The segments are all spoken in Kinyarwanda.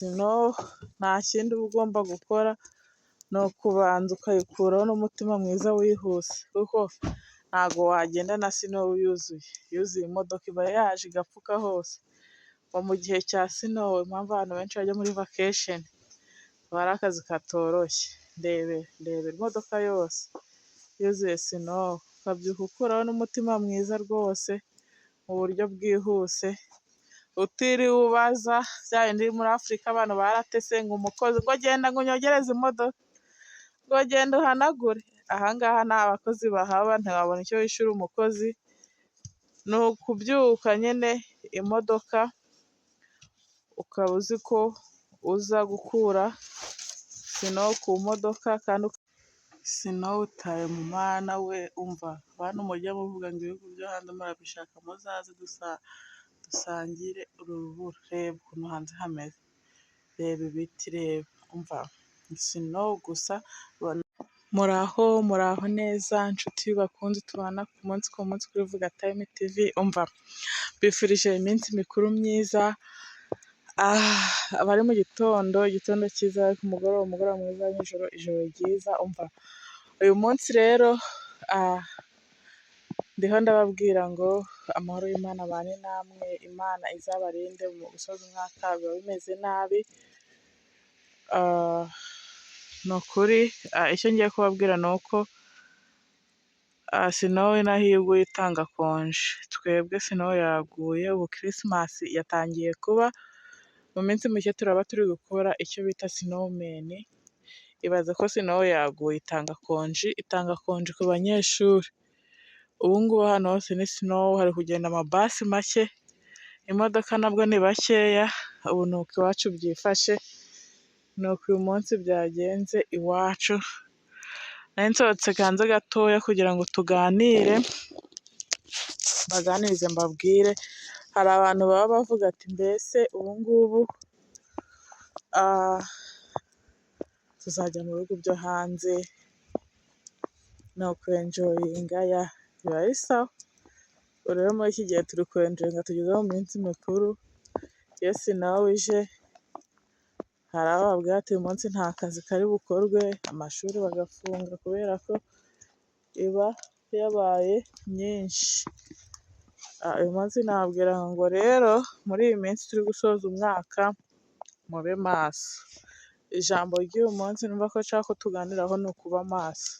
Snow nta kindi uba ugomba gukora, ni ukubanza ukayikuraho n'umutima mwiza wihuse, kuko ntago wagenda na snow yuzuye. Yuzuye imodoka iba yaje igapfuka hose. Ngo mu gihe cya snow, impamvu abantu benshi bajya muri vacation, aba ari akazi katoroshye. Ndebera, ndebera imodoka yose yuzuye snow, ukabyuka ukuraho n'umutima mwiza rwose, mu buryo bwihuse, utiriwe ubaza bya bindi muri Afurika abantu baratese ngo umukozi ngo genda ngo unyogereze imodoka, ngo genda uhanagure. Aha ngaha nta bakozi bahaba, ntiwabona icyo wishyura umukozi, ni ukubyuka nyine imodoka ukaba uzi ko uza gukura snow ku modoka kandi snow time. Mana we! Umva bantu mujya muvuga ngo ibihugu byo hanze murabishaka, muzaze dusangire uru rubura. Reba ukuntu hanze hameze, reba ibiti, reba, umva, snow gusa. Muraho, muraho neza nshuti bakunzi tubana ku munsi ku munsi kuri Vuga Time TV. Umva, mbifurije iminsi mikuru myiza, abari mu gitondo, igitondo cyiza, abari ku mugoroba, umugoroba mwiza, nijoro, ijoro ryiza. Umva, uyu munsi rero ndiho ndababwira ngo amahoro y'Imana abane namwe, Imana izabarinde mu gusoza umwaka biba bimeze nabi. Ni ukuri icyo ngiye kubabwira ni uko snow inaha iyo iguye itanga konje. Twebwe snow yaguye, ubu Christmas yatangiye kuba, mu minsi mike turaba turi gukora icyo bita snowman. Ibaze ko snow yaguye itanga konji, itanga konji ku banyeshuri. Ubu ngubu hano hose ni snow, hari kugenda amabasi make, imodoka nabwo ni bakeya. Ubu ni uko iwacu byifashe, ni uko uyu munsi byagenze iwacu. Nari nsohotse hanze gatoya kugira ngo tuganire, mbaganirize mbabwire. Hari abantu baba bavuga ati: "Mbese ubu ngubu tuzajya mu bihugu byo hanze, ni ukwenjoyinga?" Ya, biba ari sawa. Ubu rero muri iki gihe turi kwenjoyinga, tugeze mu minsi mikuru. Iyo snow ije, hari abo babwira ati: "Uyu munsi nta kazi kari bukorwe," amashuri bagafunga kubera ko iba yabaye nyinshi. Uyu munsi nababwira ngo rero muri iyi minsi turi gusoza umwaka, mube maso. Ijambo ry'uyu munsi numva ko nshaka ko tuganiraho ni ukuba maso.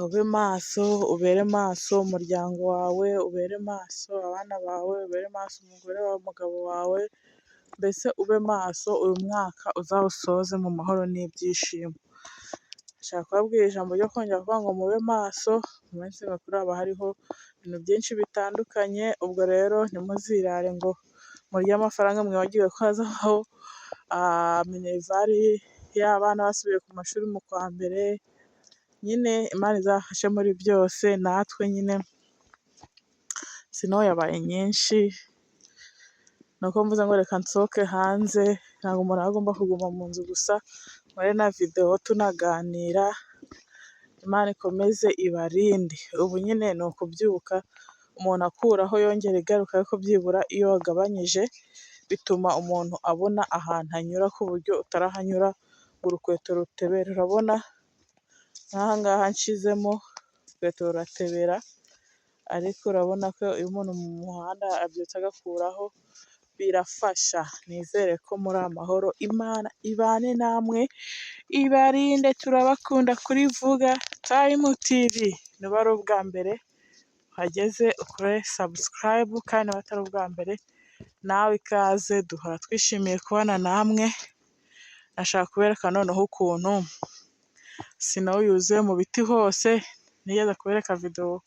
Ube maso, ubere maso umuryango wawe, ubere maso abana bawe, ubere maso umugore wawe, umugabo wawe, mbese ube maso uyu mwaka uzawusoze mu mahoro n'ibyishimo. Nshaka kubabwira ijambo ryo kongera kuvuga ngo mube maso. Mu minsi mikuru haba hariho ibintu byinshi bitandukanye, ubwo rero ntimuzirare ngo murye amafaranga mwibagirwe ko hazabaho minerval y'abana basubiye ku mashuri mu kwa mbere. Nyine Imana izabafashe muri byose, natwe nyine snow yabaye nyinshi, ni uko mvuze ngo reka nsohoke hanze, ntabwo umuntu aba agomba kuguma mu nzu gusa, nkore na videwo tunaganira. Imana ikomeze ibarinde. Ubu nyine ni ukubyuka umuntu akuraho yongera igaruka, ariko byibura iyo wagabanyije bituma umuntu abona ahantu anyura ku buryo utarahanyura ngo urukweto rutebere. Urabona nk'aha ngaha nshizemo urukweto ruratebera, ariko urabona ko iyo umuntu mu muhanda abyutse agakuraho birafasha. Nizere ko muri amahoro, Imana ibane namwe, ibarinde, turabakunda kuri Vuga Time TV. Niba ari ubwa mbere uhageze ukore subscribe, kandi niba atari ubwa mbere nawe ikaze, duhora twishimiye kubana namwe. Nashaka kubereka noneho ukuntu snow yuzuye mu biti hose. Nigeze kubereka videwo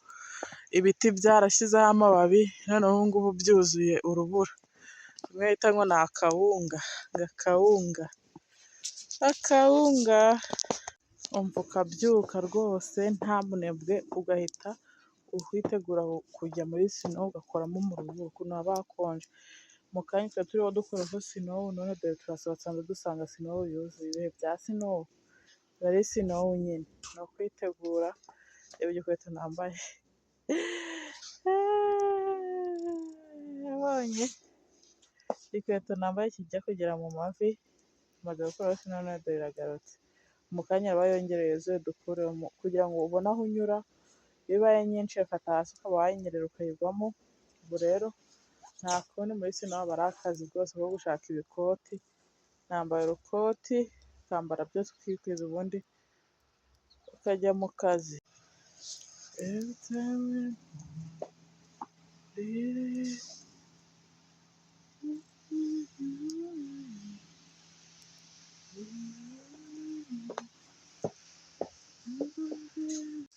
ibiti byarashyizeho amababi, noneho ubu ngubu byuzuye urubura. Bimwe bita ngo ni akawunga, ngo akawunga, akawunga. Umva, ukabyuka rwose nta bunebwe, ugahita witegura kujya muri snow ugakoramo mu rubura ukuntu haba hakonje. Mu kanya twari turiho dukuraho snow, none dore turasohotse hanze dusanga snow yuzuye. Ibihe bya snow biba ari snow nyine, ni ukwitegura. Reba igikweto nambaye, wabonye? Igikweto nambaye kijya kugera mu mavi, maze gukuraho snow none dore iragarutse. Mu kanya iraba yongereye yuzuye dukuremo kugira ngo ubone aho unyura, iyo ibaye nyinshi ifata hasi ukaba wayinyerera ukayigwamo. Ubu rero nta kundi, muri snow haba ari akazi rwose ko gushaka ibikoti, nambaye urukoti, ukambara byose ukikwiza ubundi ukajya mu kazi. Every time we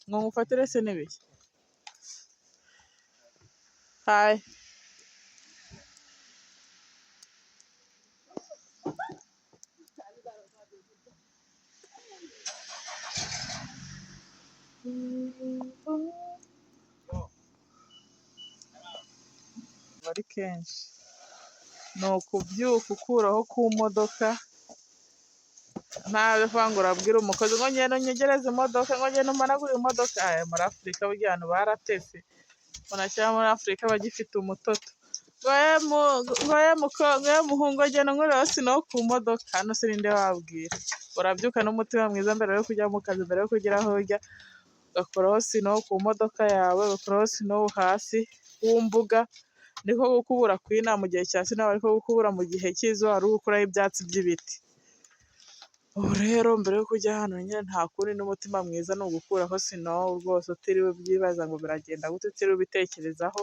ngo ngufatire se n'ibiki? Hi. Ari kenshi ni ukubyuka ukuraho ku modoka, nta byo kuvuga ngo urabwira umukozi ngo ngenda unyegereze imodoka, ngo ngenda umanagure imodoka. Aya muri Afurika burya abantu baratese, ubona muri Afurika bagifite umutoto ngo ye muhungu genda unkureho snow ku modoka. Hano se ninde wabwira? Urabyuka n'umutima mwiza mbere yo kujya mu kazi, mbere yo kugera aho ujya, ugakuraho snow ku modoka yawe, ugakuraho snow hasi ku mbuga. Niko gukubura kw'inaha mu gihe cya snow, ariko gukubura mu gihe cy'izuba ari ugukuraho ibyatsi by'ibiti. Ubu rero mbere yo kujya hano nyine nta kundi, n'umutima mwiza ni ugukuraho snow rwose utiriwe ubyibaza ngo biragenda gute, utiriwe ubitekerezaho,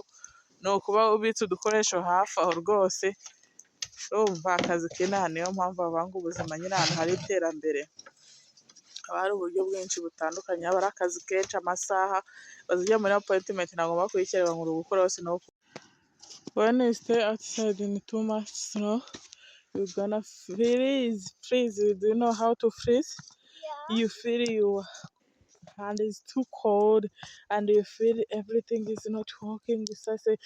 ni ukuba ubitse udukoresho hafi aho rwose. Urumva akazi k'inaha, niyo mpamvu bavuga ngo ubuzima nyine ahantu hari iterambere haba hari uburyo bwinshi butandukanye, haba hari akazi kenshi, amasaha ujya muri appointment ntagomba kuyikererwa ngo uri gukuraho snow. When you stay outside in too much snow, you're gonna freeze, freeze. Do you know how to freeze? Yeah. You feel your hand is too cold and you feel everything is not working. You start say,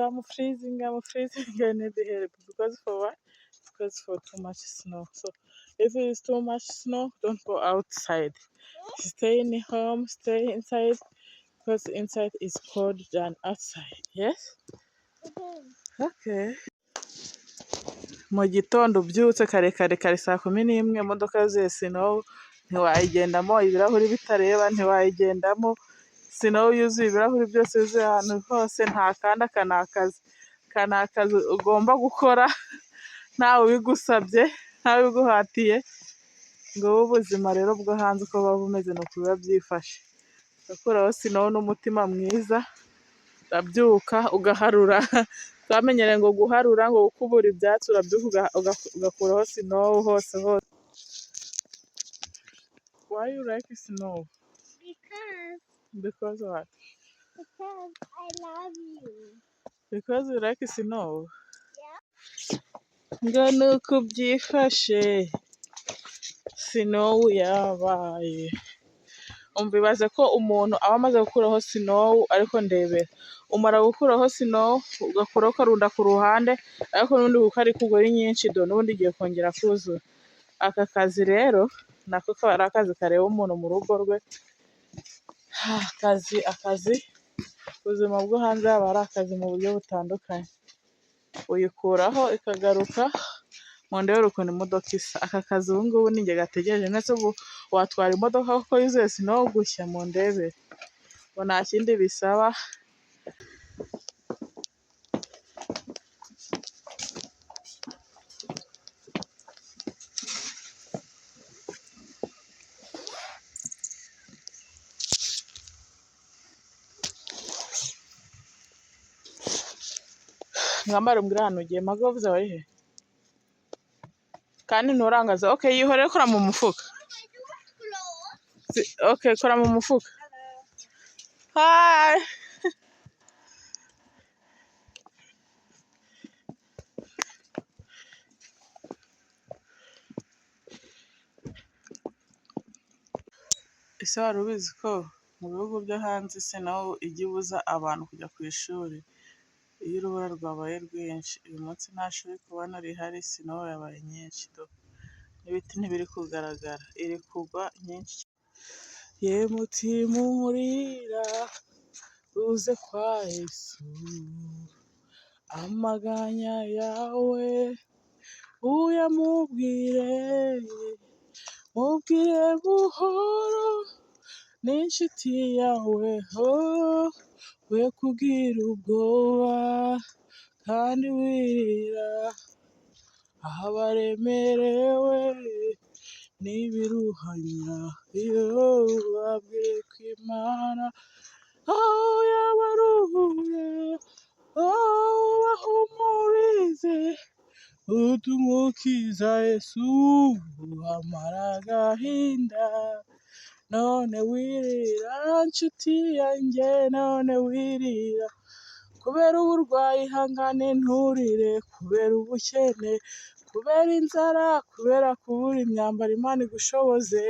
"I'm freezing, I'm freezing, I need help." Because for what? Because for too much snow. So if it is too much snow, don't go outside. Stay in home, stay inside, because inside is cold than outside. Yes? Okay. Mu gitondo ubyutse kare kare kare saa 11, imodoka yuzuye snow ntiwayigendamo, ibirahuri bitareba ntiwayigendamo, snow yuzuye ibirahuri byose, yuzuye ahantu hose. Nta kandi aka ni akazi, aka ni akazi ugomba gukora ntawe ubigusabye, ntawe ubiguhatiye. Ngo ubuzima rero bwo hanze uko buba bumeze ni uku biba byifashe. Ugakuraho snow n'umutima mwiza, urabyuka ugaharura, twamenyereye ngo guharura, ngo gukubura ibyatsi, urabyuka ugakuraho snow hose hose. Why you like snow? Because Because what? Because I love you. Because you like snow? Yeah. Ngo nuko byifashe, snow yabaye. Umva, ibaze ko umuntu aba amaze gukuraho snow, ariko ndebera, umara gukuraho snow ugakuraho ukarunda ku ruhande, ariko n'ubundi kuko ari kugwa ari nyinshi, do n'ubundi igiye kongera kuzura. Aka kazi rero nako kaba ari akazi kareba umuntu mu rugo rwe. Akazi, akazi, ubuzima bwo hanze haba hari akazi mu buryo butandukanye. Uyikuraho ikagaruka, mundebere ukuntu imodoka isa. Aka kazi ubu ngubu ni njye gategereje. Ndetse ubu watwara imodoka kuko yuzuye snow gushya? Mundebere ngo nta kindi bisaba. Mwambare, umbwire ahantu ugiye. Ma gloves bari he? Kandi nturangaze. Okay, yihorere, kora mu mufuka. Okay, kora mu mufuka. Hi. Ese wari ubizi ko mu bihugu byo hanze snow ijya ibuza abantu kujya ku ishuri iyo urubura rwabaye rwinshi? Uyu munsi nta shuri kubona rihari, snow yabaye nyinshi do, n'ibiti ntibiri kugaragara, iri kugwa nyinshi. Ye mutima urira uze kwa Yesu. Amaganya yawe uyamubwire, mubwire buhoro n'inshuti yawe, oh, we kugira ubwoba kandi wirira abaremerewe n'ibiruhanya, yo babwire ko Imana, oh, yabaruhura, oh, ubahumurize utumukiza Yesu amara agahinda. None wirira nshuti yanjye, none wirira kubera uburwayi, ihangane nturire, kubera ubukene, kubera inzara, kubera kubura imyambaro, Imana igushoboze.